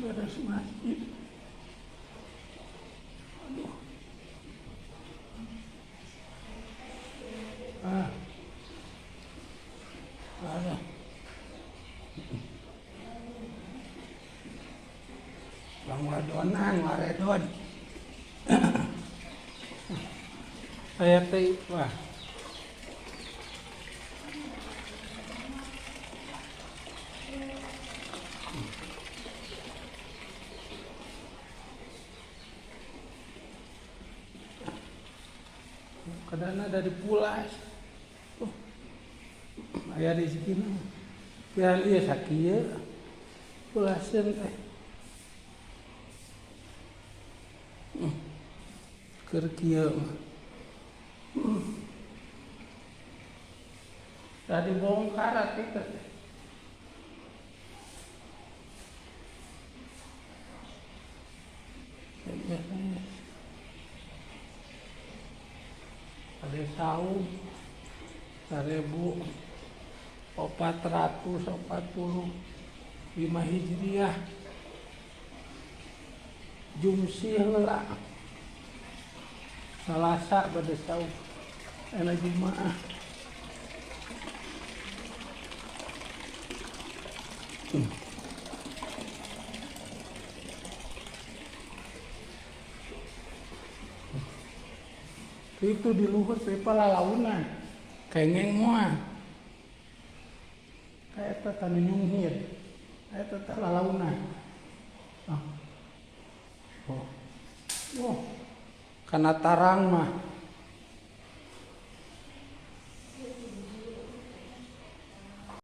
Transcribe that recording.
Beres masjid. Aduh. Ah. Ada. Bang wadonan, waredon. Saya teh wah. Kadana dari pulas. Oh. Aya rezekina. Ya ieu sakieu. Pulaseun teh. Keur kieu mah. Tadi bongkar atuh teh. Ada saum 1445 Hijriah, Jumsih heula, Salasa pada saum enak Jumaah. Itu di luhur pipa lalaunan kengeng moal kayak eta tanu nyunghir eta teh lalaunan. Oh. Oh. Oh. Kana tarang mah.